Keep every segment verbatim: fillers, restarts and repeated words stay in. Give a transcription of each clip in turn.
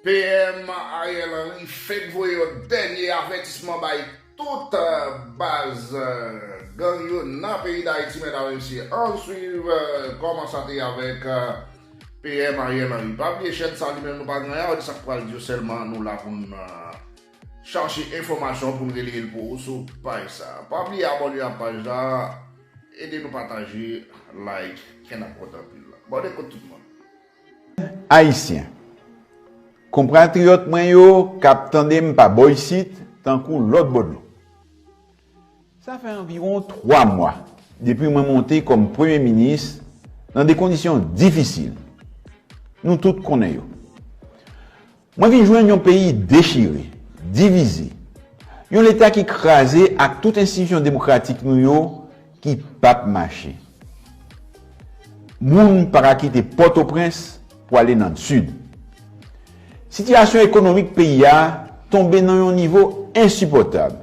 P M Ariel Henry fenk voye yon dènye avètisman bay tout, euh, baz, euh, gang yo nan peyi Dayiti, medam e mesye. Ann swiv, euh, kòman sa te ye avèk, euh, P M Ariel Henry. Pa bliye chèn sa li menm nou pa gen anyen a di sa k pral di yo, sèlman nou la pou n, euh, chache enfòmasyon pou n releye l pou ou sou paj sa. Pa bliye abòne ak paj la, ede nou pataje, like, ke n ap kontan anpil. Bòn ekout tout moun. Ayisyen, konpatriyòt mwen yo k ap tande m pa bò isit, tankou lòt bò dlo. Sa fè anviwon twa mwa depi mwen monte kòm premye minis nan de kondisyon difisil. Nou tout konnen yo. Mwen vin jwenn yon peyi dechire, divize, yon leta ki kraze ak tout enstitisyon demokratik nou yo ki p ap mache. Moun pa ka kite Pòtoprens pou ale nan Sid. Sitiyasyon ekonomik peyi a tonbe nan yon nivo ensipòtab.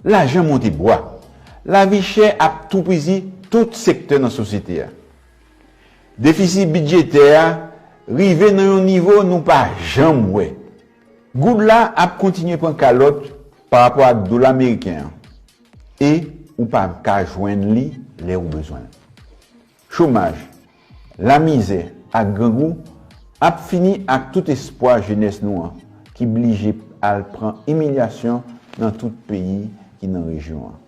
Lajan monte bwa. Lavi chè ap toupizi tout sektè nan sosyete a. Defisi bidjetè a rive nan yon nivo nou pa janm wè. Goud la ap kontinye pran kalòt pa rapò ak dola ameriken an, e ou pa ka jwenn li lè ou bezwen l. Chomaj, lamizè ak grangou ap fini ak tout espwa jenès nou an ki blije al pran imilyasyon nan tout peyi ki nan rejyon an.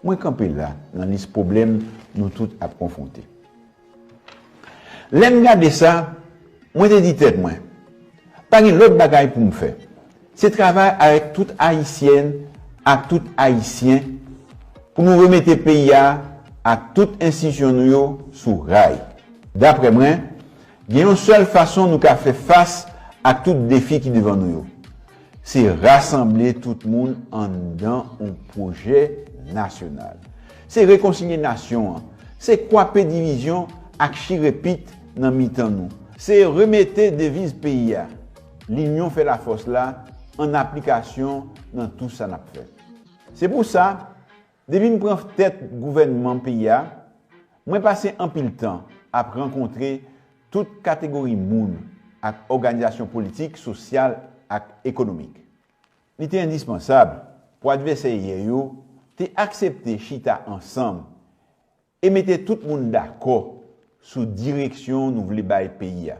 Mwen kanpe la nan lis pwoblèm nou tout ap konfwonte. Lè m gade sa, mwen te di tèt mwen, pa gen lòt bagay pou m fè. Se travay avèk tout Ayisyèn ak tout Ayisyen pou nou remete peyi a ak tout enstitisyon nou yo sou ray. Daprè mwen, gen yon sèl fason nou ka fè fas ak tout defi ki devan nou yo. Se rasanble tout moun anndan yon pwojè nasyonal. Se rekonsilye nasyon an. Se kwape divizyon ak chire pit nan mitan nou. Se remete deviz peyi a, Linyon fè lafòs la, ann aplikasyon nan tou sa n ap fè. Se pou sa, depi m pran tèt gouvènman peyi a, mwen pase anpil tan ap rankontre tout kategori moun ak òganizasyon politik, sosyal ak ekonomik. Li te endispansab pou advèsè yè yo te aksepte chita ansanm e mete tout moun dakò sou direksyon nou vle bay peyi a.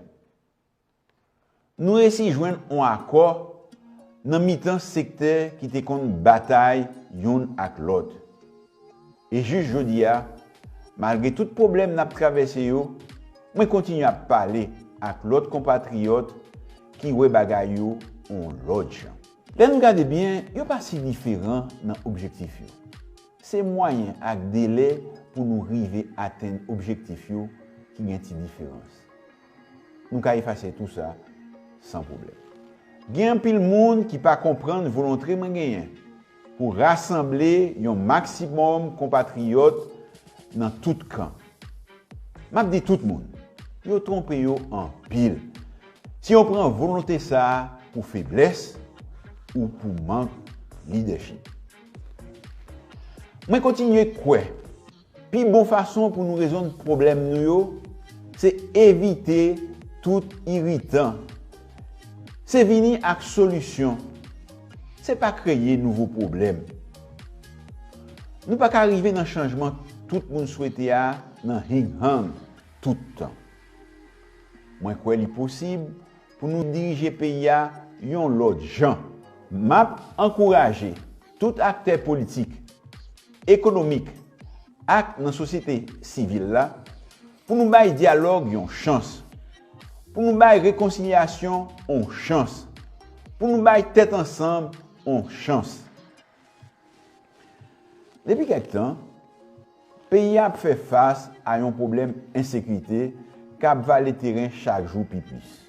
Nou resi jwenn yon akò nan mitan sektè ki te konn batay youn ak lòt. E jis jodi a, malgre tout pwoblèm n ap travèse yo, mwen kontinye ap pale ak lòt konpatriyòt ki wè bagay yo yon lòt jan. Lè n gade byen, yo pa si diferan nan objektif yo. Se mwayen ak delè pou nou rive atenn objektif yo ki gen ti diferans. Nou ka efase tou sa san pwoblèm. Gen anpil moun ki pa konprann volonte mwen genyen pou rasanble yon maksimòm konpatriyòt nan tout kan. M ap di tout moun, yo twonpe yo anpil si yo pran volonte sa a pou feblès ou pou mank lidèchip. Mwen kontinye kwè pi bon fason pou nou rezoud pwoblèm nou yo, se evite tout iritan. Se vini ak solisyon. Se pa kreye nouvo pwoblèm. Nou pa ka rive nan chanjman tout moun swete a nan hing-hang tout tan. Mwen kwè li posib pou nou dirije peyi a yon lòt jan. M ap ankouraje tout aktè politik, ekonomik ak nan sosyete sivil la pou nou bay dyalòg yon chans, pou nou bay rekonsilyasyon yon chans, pou nou bay tèt ansanm yon chans. Depi kèk tan, peyi a ap fè fas a yon pwoblèm ensekirite k ap vale teren chak jou pi plis.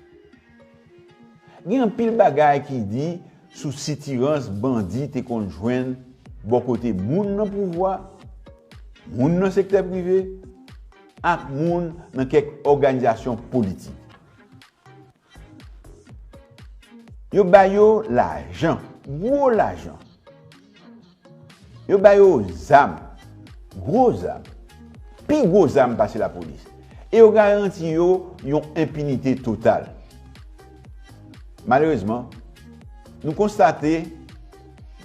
Gen anpil bagay ki di sou sitirans bandi te konn jwenn bò kote moun nan pouvwa, moun nan sektè prive, ak moun nan kèk òganizasyon politik. Yo ba yo lajan, gwo lajan. Yo ba yo zam, gwo zam, pi gwo zam pase lapolis. E yo garanti yo yon enpinite total. Malerezman, nou konstate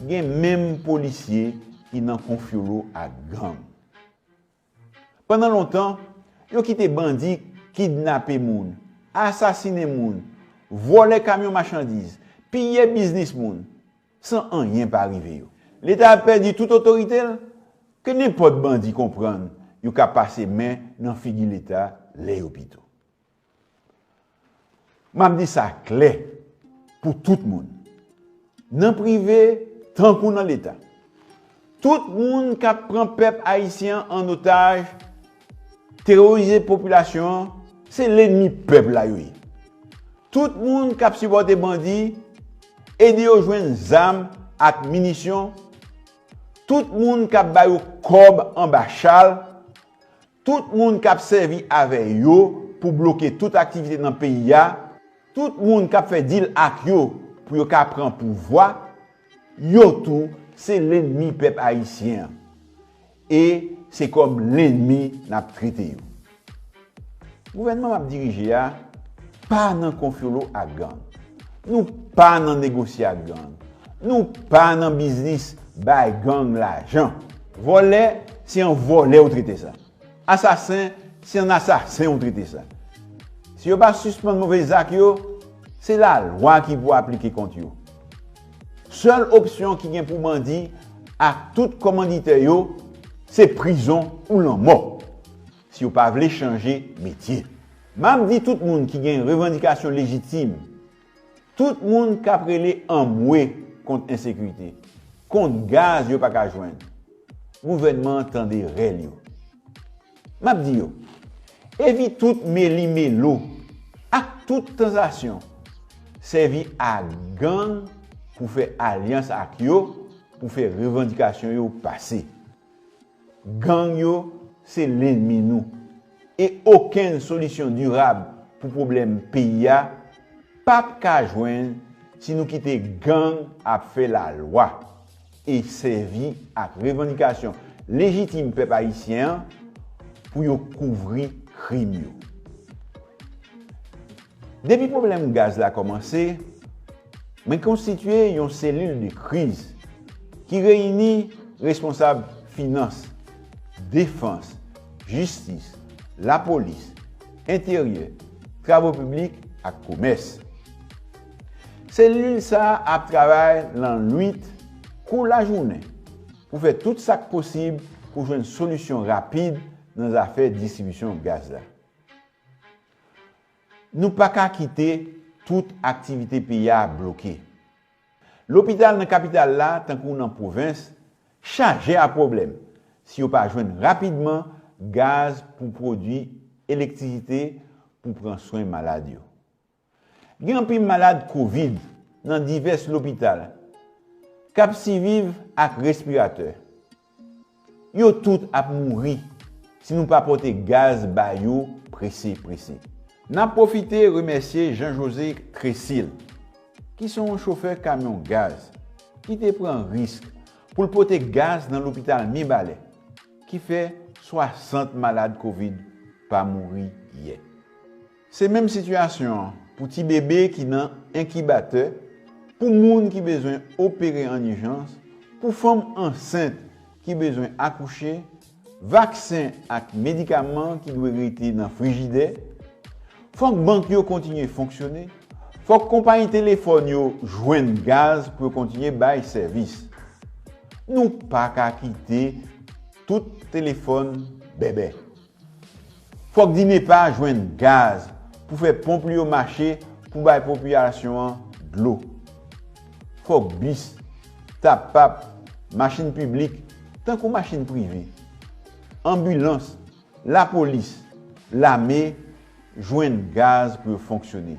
gen menm polisye ki nan konfyolo ak gang. Pandan lontan, yo kite bandi kidnape moun, asasinen moun, vòlè kamyon machandiz, piye biznis moun, san anyen pa rive yo. Leta ap pèdi tout otorite l, ke nenpòt bandi konprann yo ka pase men nan figi Leta lè yo pito. M ap di sa klè pou tout moun, nan prive tankou nan Leta. Tout moun k ap pran pèp ayisyen an an otaj, terorize popilasyon an, se lènmi pèp la yo ye. Tout moun k ap sipòte bandi, ede yo jwenn zam ak minisyon, tout moun k ap ba yo kòb anba chal, tout moun k ap sèvi avè yo pou bloke tout aktivite nan peyi a, tout moun k ap fè dil ak yo pou yo ka pran pouvwa, yo tou se lènmi pèp ayisyen an. E se kòm lènmi n ap trete yo. Gouvènman m ap dirije a pa nan konfyolo ak gang. Nou pa nan negosye ak gang. Nou pa nan biznis bay gang lajan. Vòlè, se an vòlè ou trete sa. Asasen, se an asasen ou trete sa. Si yo pa sispann move zak yo, se lalwa ki pou aplike kont yo. Sèl opsyon ki gen pou bandi ak tout kòmanditè yo, se prizon ou lanmò, si yo pa vle chanje metye. M ap di tout moun ki gen revandikasyon lejitim, tout moun k ap rele anmwe kont ensekirite, kont gaz yo pa ka jwenn, gouvènman an tande rèl yo. M ap di yo, evite tout meli melo ak tout tantasyon sèvi ak gang pou fè alyans ak yo, pou fè revandikasyon yo pase. Gang yo se lènmi nou. E okenn solisyon dirab pou pwoblèm peyi a p ap ka jwenn si nou kite gang ap fè lalwa e sèvi ak revandikasyon lejitim pèp ayisyen an pou yo kouvri krim yo. Depi pwoblèm gaz la kòmanse, mwen konstitye yon selil de kriz ki reyini responsab finans, defans, jistis, lapolis, enteryè, travo piblik ak komès. Selil sa a ap travay lannwit kou lajounen pou fè tout sa k posib pou jwenn solisyon rapid nan zafè distribisyon gaz la. Nou pa ka kite tout aktivite peyi a bloke. Lopital nan kapital la, tankou nan pwovens, chaje a pwoblèm si yo pa jwenn rapidman gaz pou pwodui elektrisite pou pran swen malad yo. Gen anpil malad kovid nan divès lopital k ap siviv ak respiratè. Yo tout ap mouri si nou pa pote gaz ba yo prese prese. N ap pwofite remèsye Jean José Trésil, ki se yon chofè kamyon gaz, ki te pran risk pou l pote gaz nan lopital Mibalè, ki fè swasant malad kovid pa mouri yè. Se menm sitiyasyon an pou ti bebe ki nan enkibatè, pou moun ki bezwen opere an ijans, pou fanm ansent ki bezwen akouche, vaksen ak medikaman ki dwe rete nan frijidè. Fòk bank yo kontinye fonksyone. Fòk konpayi telefòn yo jwenn gaz pou yo kontinye bay sèvis. Nou pa ka kite tout telefòn bèbè. Fòk DINEPA jwenn gaz pou fè ponp li yo mache pou bay popilasyon an dlo. Fòk bis, tapap, machin piblik, tankou machin prive, anbilans, lapolis, lame jwenn gaz pou yo fonksyone.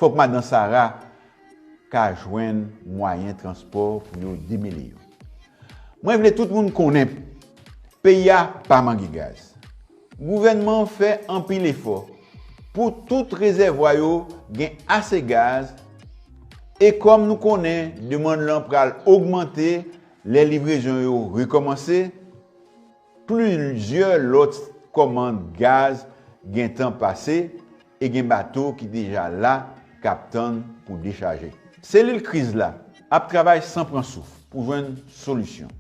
Fòk madan Sara ka jwenn mwayen transpò pou yo demele yo. Mwen vle tout moun konnen peyi a pa manke gaz. Gouvènman an fè anpil efò pou tout rezèvwa yo gen ase gaz, e kòm nou konnen demann lan pral ogmante lè livrezon yo rekòmanse, plizyè lòt kòmand gaz gentan pase e gen bato ki deja la k ap tann pou dechaje. Selil kriz la ap travay san pran souf pou jwenn solisyon.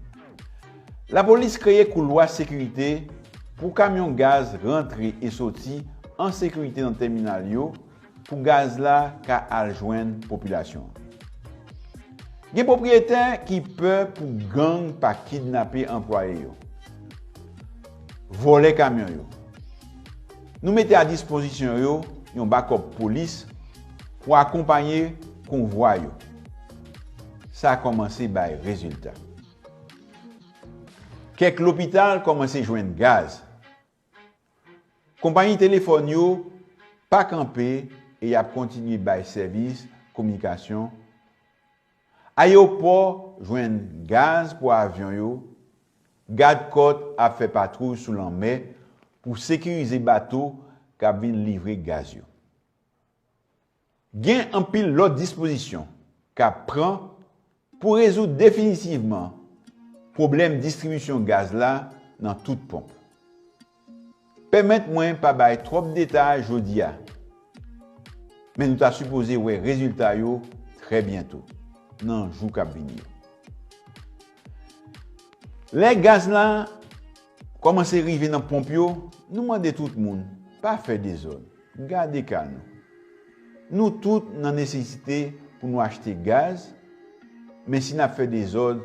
Lapolis kreye koulwa sekirite pou kamyon gaz rantre e soti an sekirite nan tèminal yo pou gaz la ka al jwenn popilasyon an. Gen pwopriyetè ki pè pou gang pa kidnape anplwaye yo, vòlè kamyon yo. Nou mete a dispozisyon yo yon bakòp polis pou akonpaye konvwa yo. Sa kòmanse bay rezilta. Kèk lopital kòmanse jwenn gaz. Konpayi telefòn yo pa kanpe e y ap kontinye bay sèvis kominikasyon. Ayewopò jwenn gaz pou avyon yo. Gad kòt ap fè patwouy sou lanmè pou sekirize bato k ap vin livre gaz yo. Gen anpil lòt dispozisyon k ap pran pou rezoud definitivman pwoblèm distribisyon gaz la nan tout ponp. Pèmèt mwen pa bay twòp detay jodi a, men nou ta sipoze wè rezilta yo trè byento, nan jou k ap vini yo. Lè gaz la kòmanse rive nan ponp yo, nou mande tout moun pa fè dezòd. Gade ka nou. Nou tout nan nesesite pou nou achte gaz, men si n ap fè dezòd,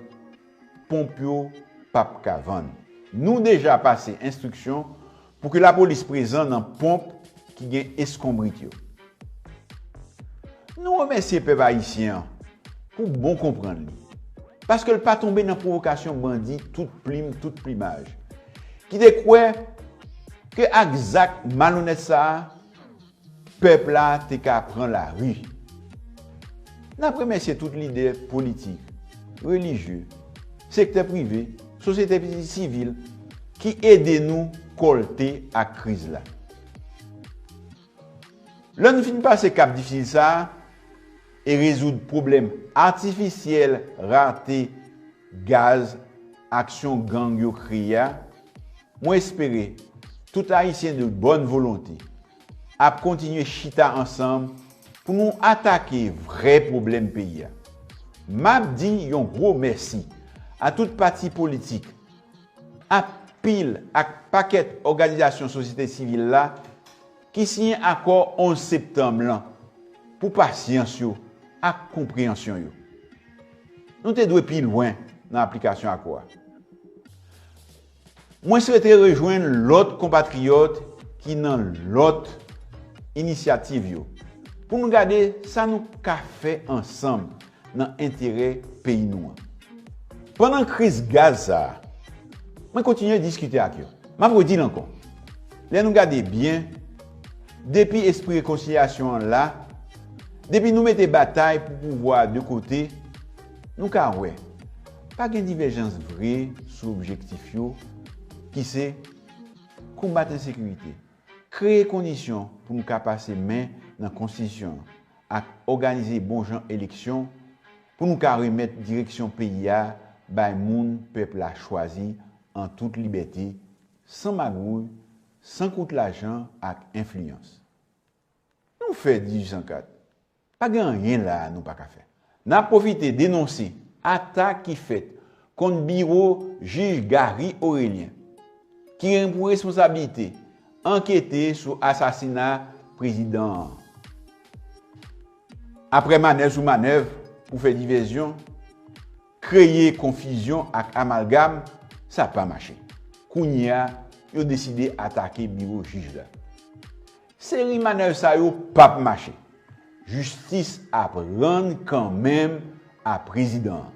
ponp yo p ap ka vann. Nou deja pase enstriksyon pou ke lapolis prezan nan ponp ki gen eskonbrit yo. Nou remèsye pèp ayisyen an pou bon konprann li, paske l pa tonbe nan pwovokasyon bandi tout plim, tout plimaj, ki te kwè ke ak zak malonèt sa a, pèp la te ka pran lari. N ap remèsye tout lidè politik, relijye, sektè prive, sosyete sivil ki ede nou kòlte ak kriz la. Lè nou fin pase kap difisil sa a e rezoud pwoblèm atifisyèl rate gaz aksyon gang yo kreye a, mwen espere tout Ayisyen de bòn volonte ap kontinye chita ansanm pou nou atake vrè pwoblèm peyi a. M ap di yon gwo mèsi a tout pati politik, anpil ak pakèt òganizasyon sosyete sivil la ki siyen akò onz septanm lan pou pasyans yo ak konpreyansyon yo. Nou te dwe pi lwen nan aplikasyon akò a. Mwen swete rejwenn lòt konpatriyòt ki nan lòt inisyativ yo pou nou gade sa nou ka fè ansanm nan enterè peyi nou an. Pandan kriz gaz sa a, mwen kontinye diskite ak yo. M ap redi l ankò. Lè nou gade byen, depi espri rekonsilyasyon an la, depi nou mete batay pou pouvwa a de kote, nou ka wè pa gen divèjans vre sou objektif yo, ki se konbat ensekirite, kreye kondisyon pou nou ka pase men nan konstitisyon an ak òganize bon jan eleksyon pou nou ka remèt direksyon peyi a bay moun pèp la chwazi an tout libète, san magouy, san kout lajan ak enfliyans. Nou fè dizuit san kat. Pa gen anyen la a nou pa ka fè. N ap pwofite denonse atak ki fèt kont biwo jij Garry Orélien, ki gen pou responsablite ankete sou asasina prezidan an. Apre manèv sou manèv pou fè divèzyon, kreye konfizyon ak amalgam, sa pa mache. Kounye a, yo deside atake biwo jij la. Seri manèv sa yo p ap mache. Jistis ap rann kanmenm a prezidan an.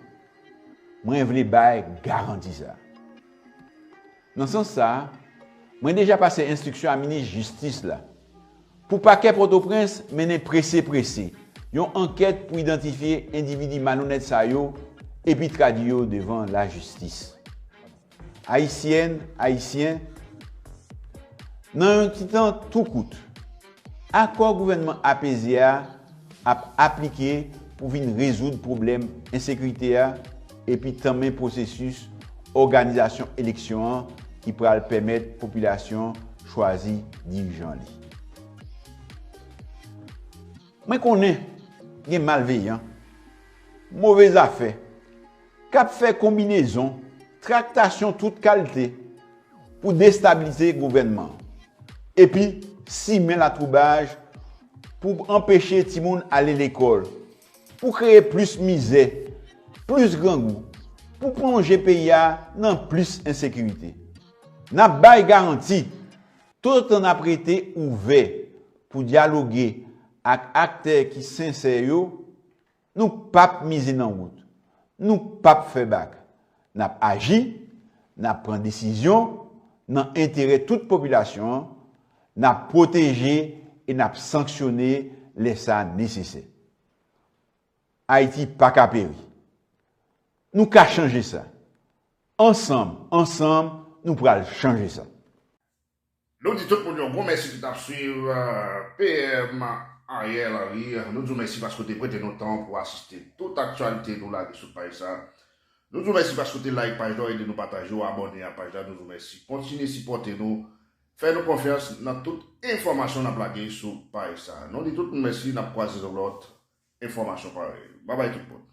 Mwen vle bay garanti sa. Nan sans sa a, mwen deja pase enstriksyon a minis jistis la pou pakè Pòtoprens mennen prese prese yon ankèt pou idantifye endividi malonèt sa yo epi tradui yo devan lajistis. Ayisyèn, Ayisyen, nan yon ti tan tou kout, akò gouvènman apeze a ap aplike pou vin rezoud pwoblèm ensekirite a epi tanmen pwosesis òganizasyon eleksyon an ki pral pèmèt popilasyon an chwazi dirijan li. Mwen konnen gen malveyan, move zafè, k ap fè konbinezon, traktasyon tout kalite pou destabilize gouvènman an, epi simen latwoubaj pou anpeche timoun ale lekòl, pou kreye plis mizè, plis grangou, pou plonje peyi a nan plis ensekirite. N ap bay garanti, toutotan n ap rete ouvè pou dyaloge ak aktè ki sensè yo, nou p ap mize nan wout, nou p ap fè bak. N ap aji, n ap pran desizyon nan enterè tout popilasyon an, n ap pwoteje e n ap sanksyone lè sa nesesè. Ayiti pa ka peri. Nou ka chanje sa. Ansanm, ansanm, nou pral chanje sa. Nou di tout moun yon gwo mèsi ki t ap swiv P M Ariel Henry. Nou di w mèsi paske w te prete nou tan pou asiste tout aktyalite nou lage sou paj sa. Nou di w mèsi paske w te like paj la, ede nou pataje w, abòne a paj la. Nou di w mèsi. Kontinye sipòte nou. Fè nou konfyans nan tout enfòmasyon n ap lage sou paj sa. Nou di tout moun mèsi, n ap kwaze nan lòt enfòmasyon parèy. Babay tout moun.